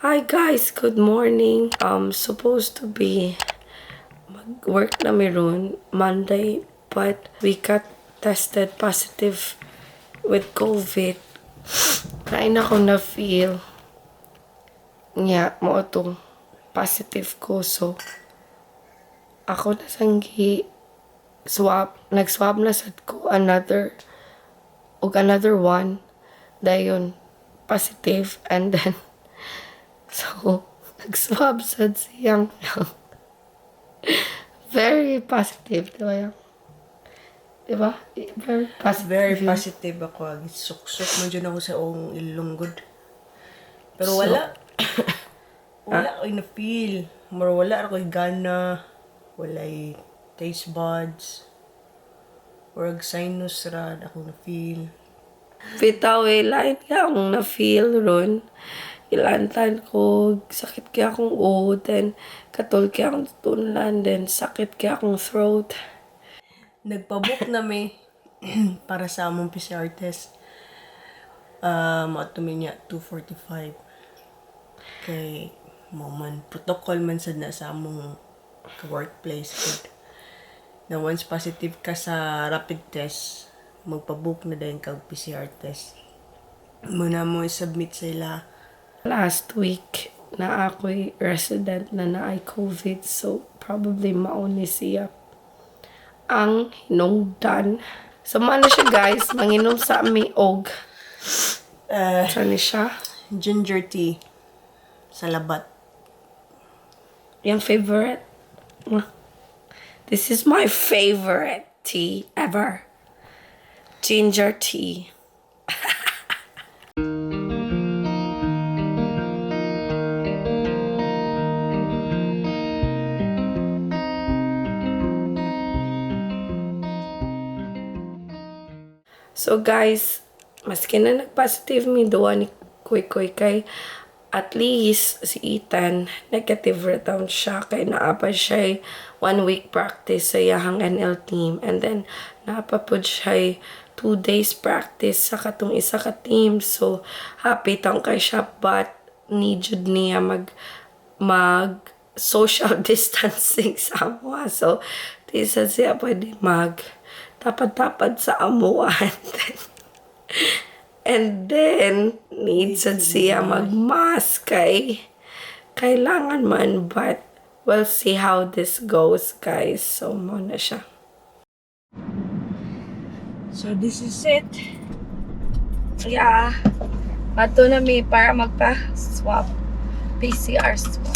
Hi guys, good morning. Supposed to be mag-work na mi ron Monday, but we got tested positive with COVID. Kain ako na feel nga mao tong positive ko, so ako na sang gi swab, nag-swab na sad ko another ug another one, dayon positive, and then so nag-swab sad siyang very positive, di ba yang? Di ba? Very positive. Very positive ako. Suksok man dyan ako sa akong ilunggod. Pero So- wala. Wala ko na-feel. Mura wala ako gana. Walay taste buds. Or sinus ra ako na-feel. Bitaw eh, lain ka akong na-feel ron. Ilantan ko, sakit kaya akong uod, then katol kaya akong tunlan, then sakit kaya akong throat. Nagpabook na mi para sa among PCR test. Maato mi niya 2:45. Kay mo man protocol man sad na sa among workplace gud. Na once positive ka sa rapid test, magpabook na dayon kag PCR test. Muna mo i-submit sa ila. Last week na ako'y resident na naay COVID, so probably mao ni siya ang hinungdan. So, mao na siya guys, manginom sa mi og sa ni siya? Ginger tea salabat. Yung favorite. This is my favorite tea ever. Ginger tea. So guys, maski na nag-positive mi duwa ni Kuy Kuy kay at least si Ethan negative ra taon siya kay naa pa siya one week practice sa iyahang NL team, and then naa pa pud siya 2 days practice sa katong isa ka team, so happy taon kay siya, but need jud niya mag social distancing sa amoa, so di sad siya pwede mag tapad-tapad sa amoa. And then need sad siya mag-mask kay kailangan man, but we'll see how this goes, guys. So mao na siya. So this is it. Yeah. Ato na mi para magpa-swab. PCR swab.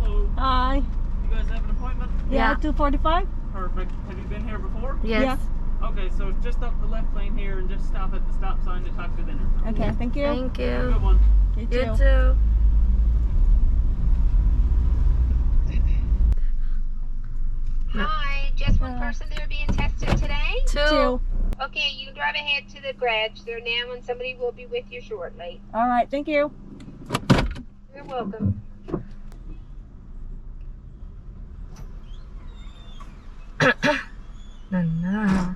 Hello. Hi. You guys have an appointment? Yeah. 2:45? Perfect. Have you been here before? Yes. Okay, so it's just up the left lane here and just stop at the stop sign to talk to the intercom. Okay, thank you. Thank you. Good one. You You too. Hi, just one person there being tested today? Two. Okay, you can drive ahead to the garage there now and somebody will be with you shortly. All right, thank you. You're welcome. Na na.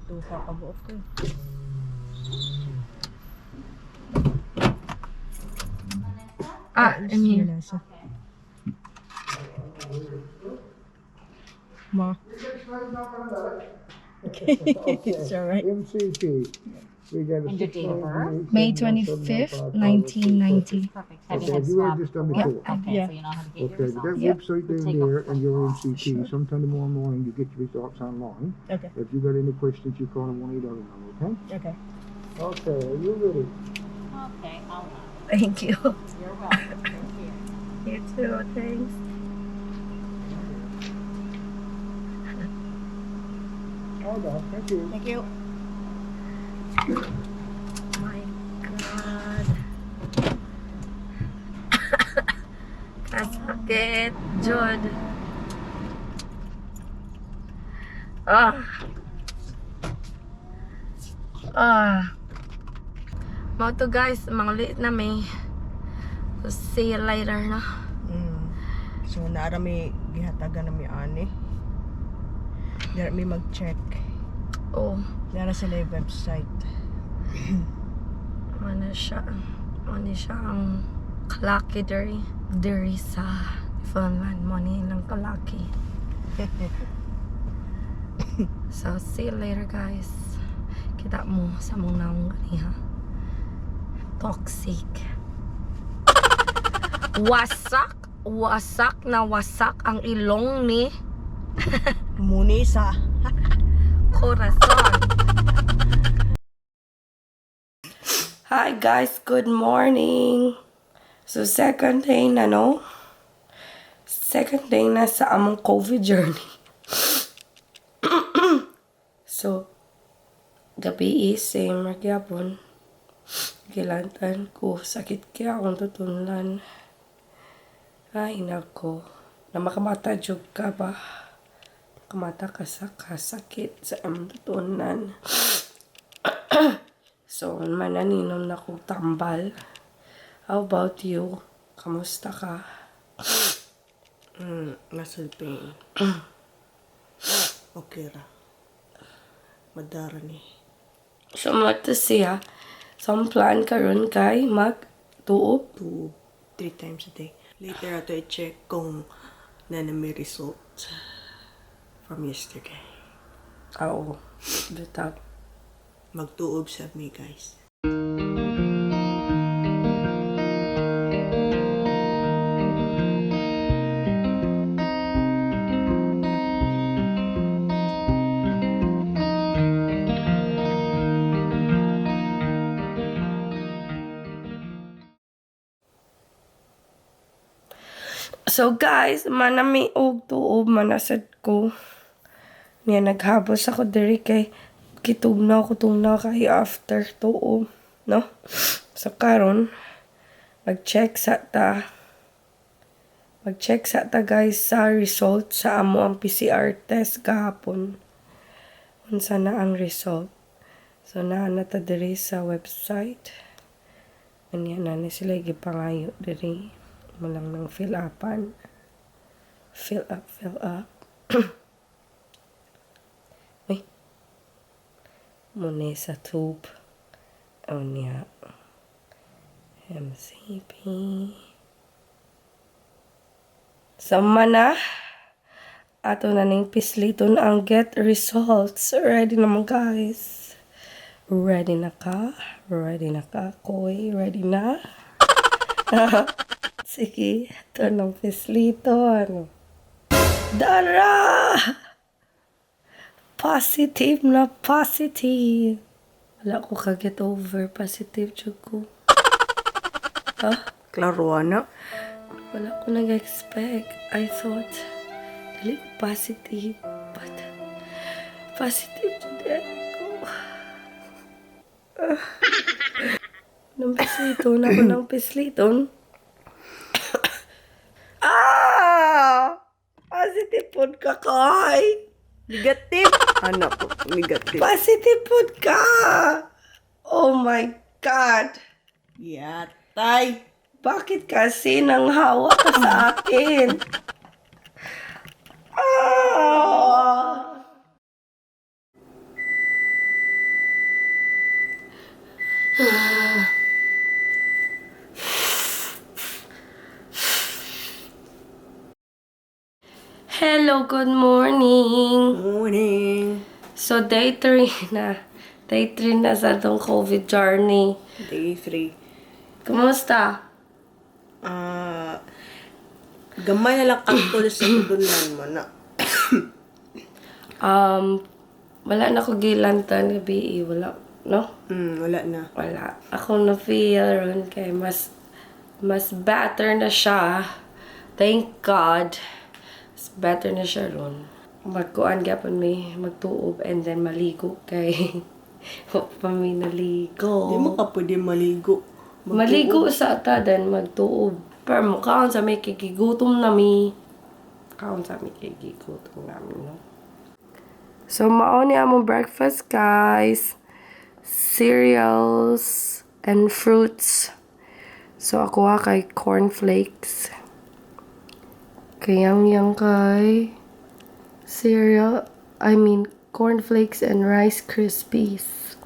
Duha ka buok ko. Ah, I'm here. Nasa. Ma. It's all right. MCT. We got a And your date of birth? May 25th, 1990. Perfect. Have Okay, you had have you swab had this done before? before? Okay, Yeah. so you know how to get your Okay, but results. that Yeah. website down Take a there and your MCT, Sure. sometime tomorrow morning you get your results online. Okay. If you got any questions, you call the 1-800 number, okay? Okay. Okay, are you ready? Okay, I'll, Thank you. you're welcome. Take care. You too. Thanks. All done, thank you. Thank you. My God. Kasakit. Jud. Ah. Ah. Mao to guys, mangulit na mi. So, see you later, no? So naara mi gihatagan na mi ani. Dara may mag-check. Oh, Dara sila yung website. ano siya. Ano siya ang kalaki diri. Diri sa Finland. Mo ni ilang kalaki. So, see you later, guys. Kita mo sa mong naong ganiha. Toxic. Wasak, wasak na wasak ang ilong ni Munisa. Corazon. Hi guys, good morning. So second day na, no? Second day na sa among COVID journey. So, gabi is same magyapon. Gilantan ko, sakit kaya akong tutunlan. Ay, nako. Na makamata jud ka ba? Kamata ka sa kasakit sa among tutunan. So, mananinom na kong tambal. How about you? Kamusta ka? Muscle pain. Okay ra. Madara ni. So, mato siya. So, ang plan karon kay mag-tuob. 2, 3 times a day. Later ato i-check kung na na may result from yesterday. Oo. Bitaw. Magtuob sa me, guys. So guys, manami og tuob manasad ko. Niya naghabos ako diri kay kitugnaw ko tugnaw kay after tuob, no? So karon mag-check sa ta. Mag-check sa ta, guys, sa result sa amo ang PCR test gahapon. Unsa na ang result? So naa na ta diri sa website. Unya na ni sila gipangayo diri. Mo lang nang fill upan. Fill up, fill up. Uy. Muna sa tube. Unya. MCP. Sama na. Ato na ning pisliton ang get results. Ready naman, guys. Ready na ka? Ready na ka, Koy? Ready na? Sige, ito ng pisliton. Dara! Positive na positive. Wala ko ka-get over. Positive jud ko. Klaro na. Wala ko nag-expect. I thought, dili ko positive. But, positive jud ko. Ah. Nang pisliton ako ng pisliton. Ah! Positive pod ka, Koy! Negative! Ano ko? Negative. Positive pod ka! Oh my God! Yatay! Bakit kasi nanghawa ka sa akin? Ah! Hello, good morning. Morning! So, day 3 na. Day 3 na sa itong COVID journey. Day 3. Kumusta? Ah, gamay na lang kantol sa tudunlan mo na. Wala na ko gilantan gabi, eh. Wala, no? Wala na. Wala. Ako na feel ron kay mas better na siya. Thank God. Mas better na siya ron. Magkuan gyapon mi magtuob and then maligo kay wa pa mi naligo. Di mo ka pwede maligo. Maligo sa ta then magtuob. Pero mukaon sa may kikigutom na mi. Kaon sa may kikigutom namin, no? So, mao ni among breakfast, guys. Cereals and fruits. So, ako ha kay cornflakes. Kayang yang kay cereal. I mean, cornflakes and Rice Krispies.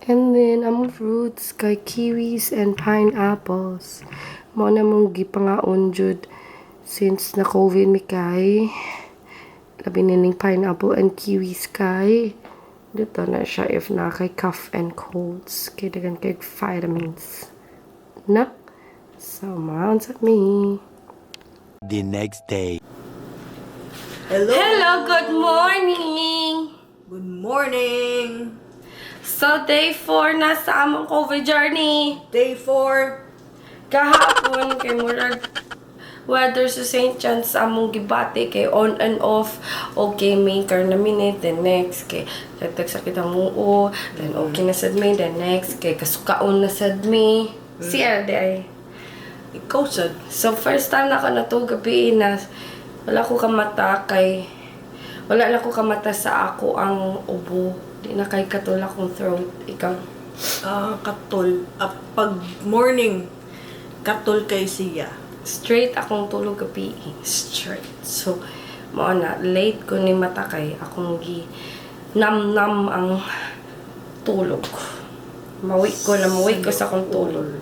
And then, among fruits, kay kiwis and pineapples. Mao na mong gipangaon jud since na COVID mi kay. Labi nining pineapple and kiwis kay. Dito na siya if na kay cough and colds. Kay daghan kay vitamins. Na? So, maon sa mi. The next day. Hello! Hello, good morning! Good morning! So, day 4 na sa among COVID journey. Day 4! Kahapon, kay murag weather sa St. John's among gibati kay on and off, okay may car na minute, then next kay tagtag sakit ang muo, then okay na sad may, then next kay kasukaon na sad may siya di ay. Ikaw sad. So first time na ako natug gabi na wala ko kamata kay wala na ko kamata sa ako ang ubo, di na kay katulak akong throat. Ikaw? Ah, katol. Pag morning, katol kay siya. Straight akong tulog gabi. Straight. So, mao na, late ko ni mata kay akong gi nam-nam ang tulog. Mawi ko na, mawi ko sa akong tulog.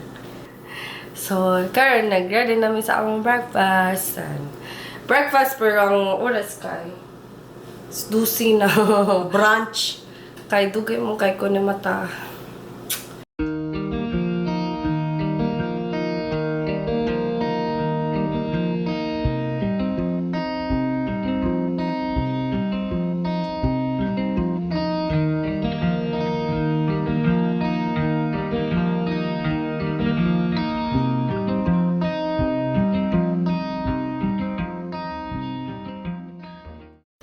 So, karon nag-ready namin sa among breakfast. And breakfast pero ang oras kay dusi na. Brunch. Kay dugay mo kay ko ni mata.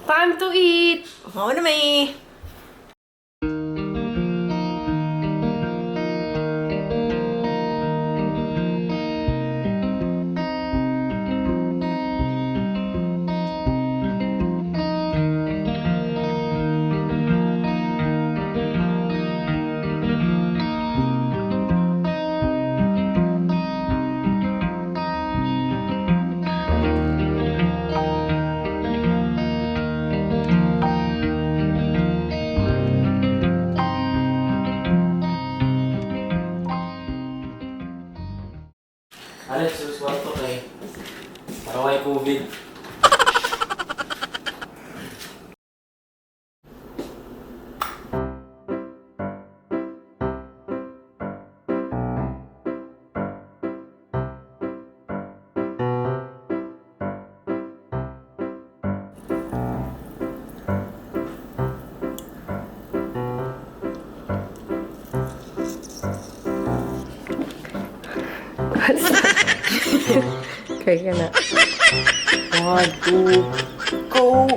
Time to eat! Mao na may. Alex, sus kwarto kay. Para kay COVID. Kaya ka na. 1, 2, go!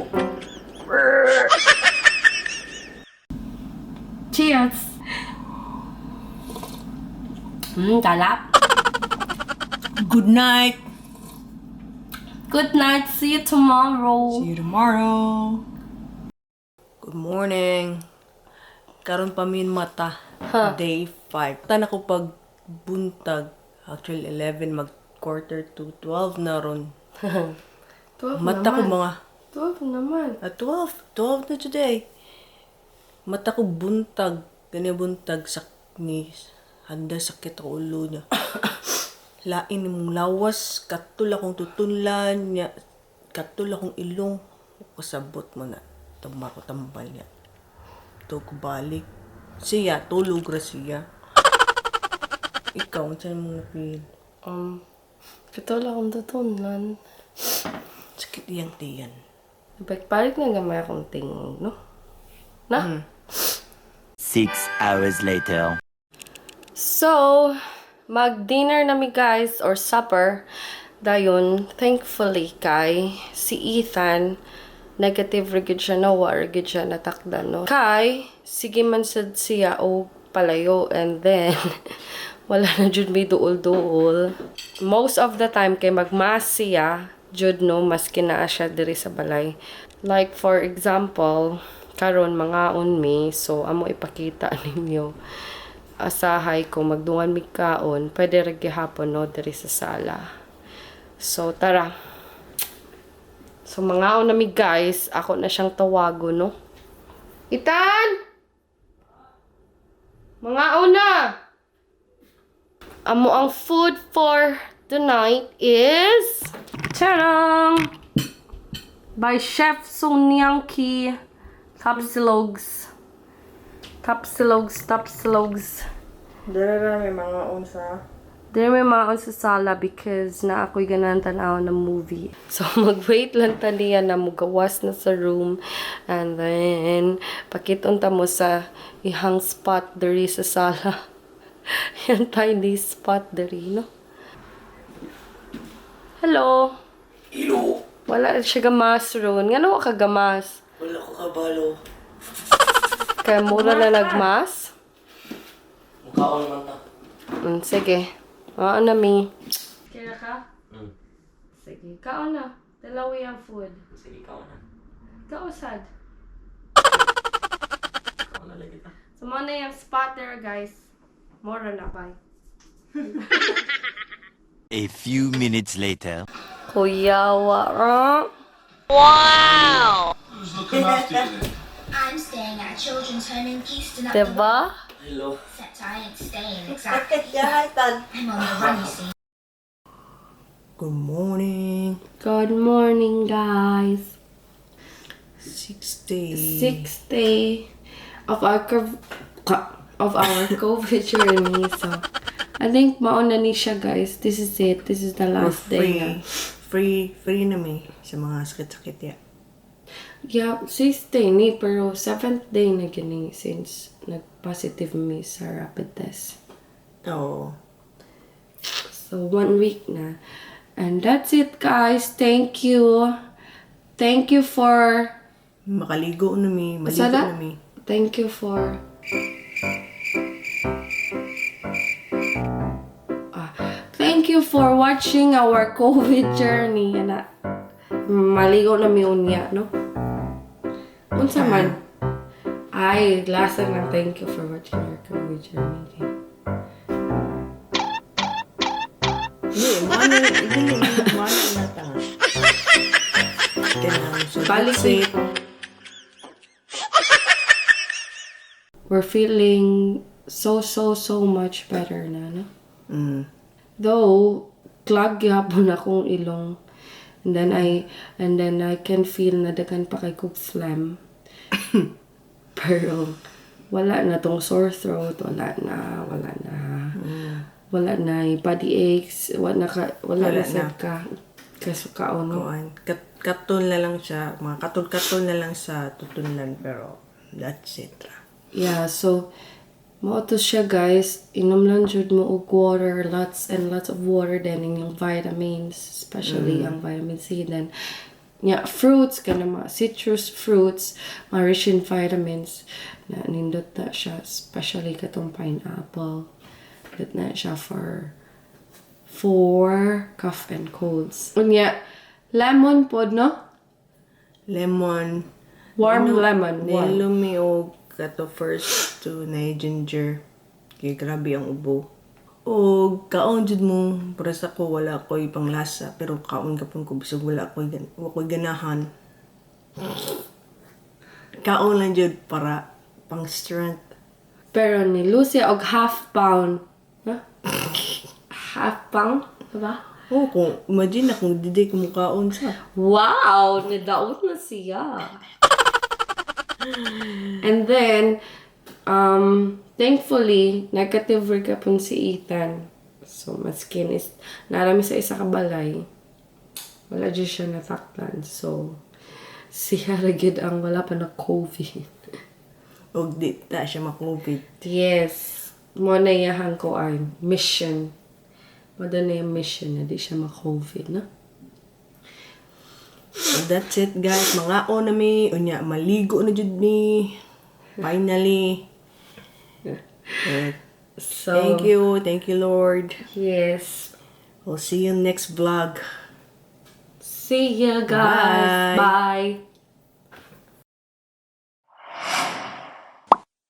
Cheers! Talap. Good night! Good night. See you tomorrow. See you tomorrow! Good morning! Karon pa min mata. Day 5. Tan ako pag buntag. Actually, 11 mag quarter to 12 na ron. 12 Mata ko naman. mga 12 naman. At 12. 12 na today. Mata ko buntag. Gani buntag sa ni handa sakit ako ulo niya. Lain mong lawas, katul akong tutunlan niya, katul akong ilong. Kasabot mo na. Tama ko tambal niya. Tug balik. Siya, tulog ra siya. Ikaw, ang saan mo napil? Katulak akong tutunan. Sakit iyang tiyan. Balik na gamay akong tingog, no? Na? 6 hours later. So, mag-dinner na mi guys or supper. Dayon, thankfully kay si Ethan negative ra gyud siya, no, wa ra gyud siya natakda, no. Kay sige man sad siya og palayo and then wala na jud may duol-duol. Most of the time kay magmas siya jud, no, maski naa siya diri sa balay. Like for example, karon mangaon mi, so amo ipakita ninyo asahay ko magdungan mig kaon, pwede ra gihapon, no, diri sa sala. So tara. So mangaon na mi, guys, ako na siyang tawago, no? Ethan! Mangaon na! Amo ang food for tonight is... Tarang! By Chef Sunyangki. Tapsilogs. Tapsilogs, tapsilogs. Dara may mga unsa. Dili may maon sa sala because na ako'y ganahan tanaw ng movie. So, mag-wait lang ta niya na mugawas na sa room. And then, pakitunta mo sa ihang spot diri sa sala. Yan tiny spot diri, no? Hello! Ilo! Wala siya gamas ron. Nga wa ka gamas? Wala ko kabalo. Kaya mura na nagmas? Mukhaon man ta. Sige. Oo na, mi. Kaya ka? Mm. Sige. Kaon na. Dalawi ang food. Sige, ikaw na. Kausad. Ikaw na lagi ta. So, mo na yung spot there, guys. Mora na, bye. A few minutes later. Kuyawa, ah. I'm staying at a children's home in Keystone at the Diba? Hello. Except I ain't staying exactly. I'm on the run, you see. Good morning. Good morning, guys. 60. Sixth day of our COVID journey. So, I think mauna ni siya, guys. This is it. This is the We're last day free. na. Free, free na mi sa mga sakit-sakit ya. Yeah, sixth day ni, pero seventh day na gani since nag-positive mi sa rapid test. Oo. So, one week na. And that's it, guys. Thank you. Thank you for... Makaligo na mi, maligo Sala? na mi. Thank you for... Ah, thank you for watching our COVID journey. Ana, maligo na mi unya, no? Unsa man? Ay, lasa na thank you for watching our COVID journey. Hindi, mano, hindi, mano na ta. Kanang, so Balik that's it. We're feeling so, so, so much better na, no? Mm. Though, clog gyapon akong ilong. And then I can feel na daghan pa kay kog phlegm. Pero wala na tong sore throat, wala na, wala na. Wala na yung body aches, wala na ka, wala, Wala na sad na. ka kasukaon, no? Kuan, katon na lang siya, mga katon-katon na lang sa tutunlan, pero that's it ra. Yeah, so mao to siya, guys. Inom lang jud mo og water, lots and lots of water, then inyong vitamins, especially ang vitamin C, then yeah, fruits kana mga citrus fruits, mga rich in vitamins na nindot na siya, especially katong pineapple. Nindot na siya for cough and colds. Unya, lemon pod, no? Lemon. Warm lemon, warm. Nilom mi og kato first to na ginger. Kay grabe ang ubo. Og kaon jud mo, para sa ko wala ko'y panglasa, pero kaon gapon ko bisag wa ko'y ganahan. Kaon lang jud para pang strength. Pero ni Lucy og half pound. Huh? Half pound? Diba? Oh, kung imagine na kung didi ko mukaon sa. Wow! Nidaot na siya. And then, thankfully, negative ra gapon si Ethan. So, maskin is, narami sa isa ka balay. Wala dyan siya nataklan. So, siya ra gyud ang wala pa na COVID. Og di ta siya ma-COVID. Yes. Mo na iyahang ko ay mission. Mo na yung mission na di siya ma-COVID, no? So that's it, guys. Mangaon na mi, unya maligo na jud mi. Finally. Eh, So, thank you. Thank you, Lord. Yes. We'll see you next vlog. See you guys. Bye. Bye.